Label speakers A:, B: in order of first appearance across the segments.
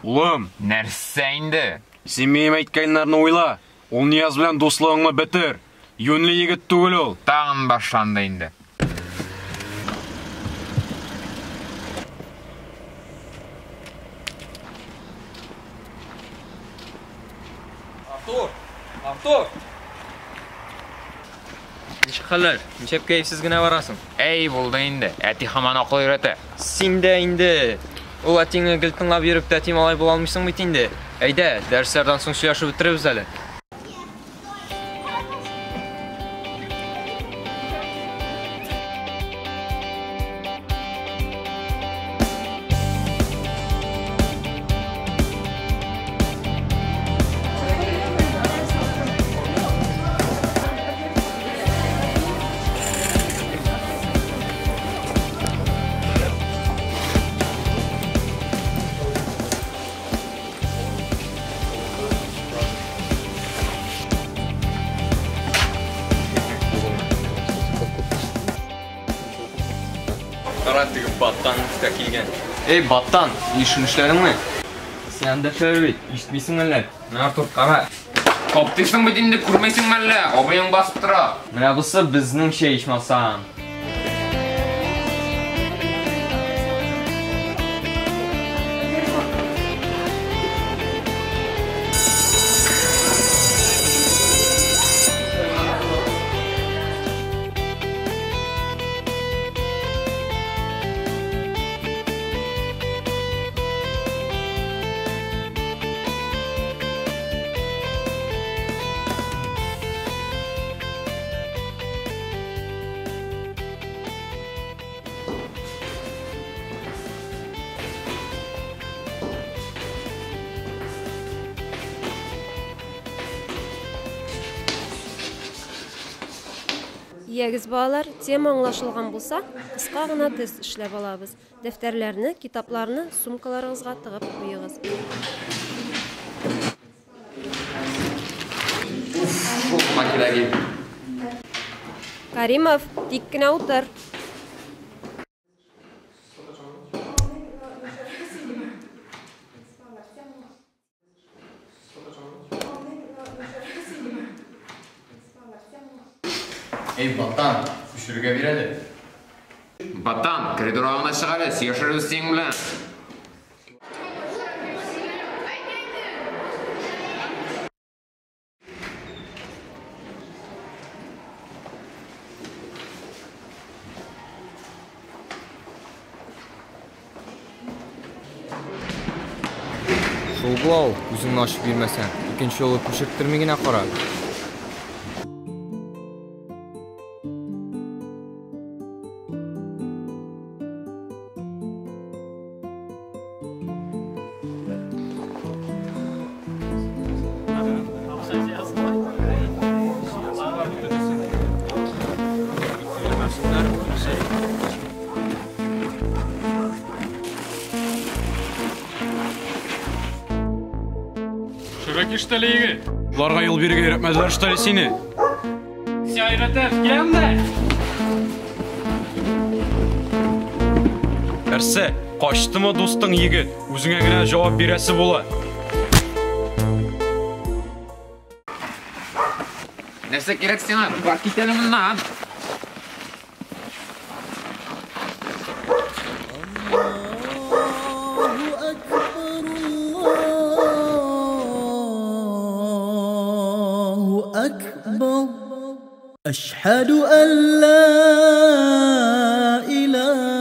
A: Улым.
B: Нәрсә инде?
A: Син минем әйткәннәрне уйла. Ул Нияз белән дуслыгыңны бетер. Юньле егет түгел ул.
B: Тагын башланды инде.
C: Артур! Артур! Ничек хәлләр? Нишләп кәефсез генә барасың?
B: Әй, булды инде. Әти һаман акыл өйрәтә.
C: Син дә инде. Ул әтиңне гел тыңлап йөреп тә әти малай була алмыйсың бит инде. Әйдә, дәресләрдән соң сөйләшеп бетерәбез әле. Кара теге баттан үстә килгән. Эй, баттан, ишен эшләдеңме? Син анда эшләр бит, ишетмисең әллә? Менә Артур, кара.
B: Каптыйсың бит инде, күрмисеңме әллә? Абыең басып тора.
C: Менә бусы безнең чәй ичмасам.
D: Ягез, балалар, тема аңлашылган булса, кыска гына тест эшләп алабыз. Дәфтәрләрне, китапларны сумкаларыгызга тыгып куегыз.
B: Уф, шул кирәге.
D: Каримов, тик кенә утыр.
C: Эй, батан, күчерергә бир әле.
B: Батан, коридор агына чык әле, сөйләшербез синең белән.
C: Шул була ул, үзеңне ачып бирмәсәң, икенче юлы күчерттерми генә кара.
A: Шөбәк иштәле егет. Уларга юл бирергә өйрәтмәделәр что ли сине? Син өйрәтәм, киләм дә. Нәрсә, качтымы дустың егет? Үзеңә генә җавап бирәсе була.
B: Нәрсә кирәк сиңа? Бар кит әле моннан.
E: أشهد أن لا إله.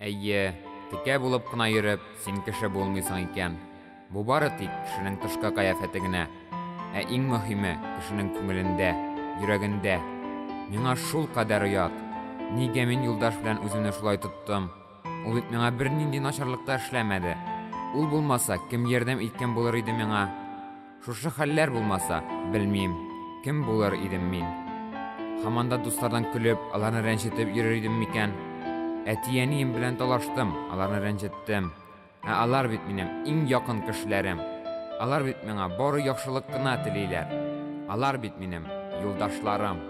B: Әйе, текә булып кына йөреп, син кеше булмыйсың икән. Бу бары тик кешенең тышкы кыяфәте генә. Ә иң мөһиме кешенең күңелендә, йөрәгендә. Миңа шул кадәр оят. Нигә мин Юлдаш белән үземне шулай тоттым? Ул бит миңа бернинди начарлык та эшләмәде. Ул булмаса, кем ярдәм иткән булыр иде миңа? Шушы хәлләр булмаса, белмим, кем булыр идем мин. Һаман да дуслардан көлеп, аларны рәнҗетеп йөрер идем микән? Әти-әнием белән талаштым, аларны рәнҗеттем. Ә алар бит минем иң якын кешеләрем. Алар бит миңа бары яхшылык кына телиләр. Алар бит минем юлдашларым.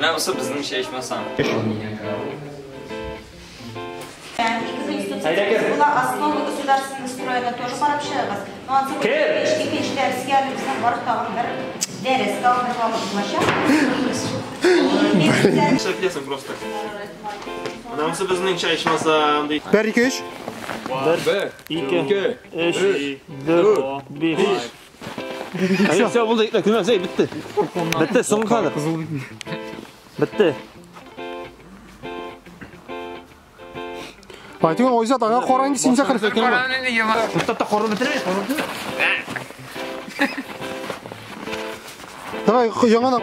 C: Менә бусы безнең чәчмәсәң.
F: Була основа государственного строя тоже карап чыгыгыз. Но ансы икенче дәрескә әле безнең бар тагын бер дәрес тагын бер вакыт булачак.
G: Нишләп просто. Менә бусы безнең чәчмәсәң ди.
H: 1 2 3.
G: 1 2 3 4 5.
I: Все, булды, көлмәс, эй, бетте. Бетте, соңгы кадр. Бетте.
H: Айтган Айзат аңа караңгы син чакыр.
I: Тукта, карап бетерә, карап бетерә.
H: Давай, яңадан.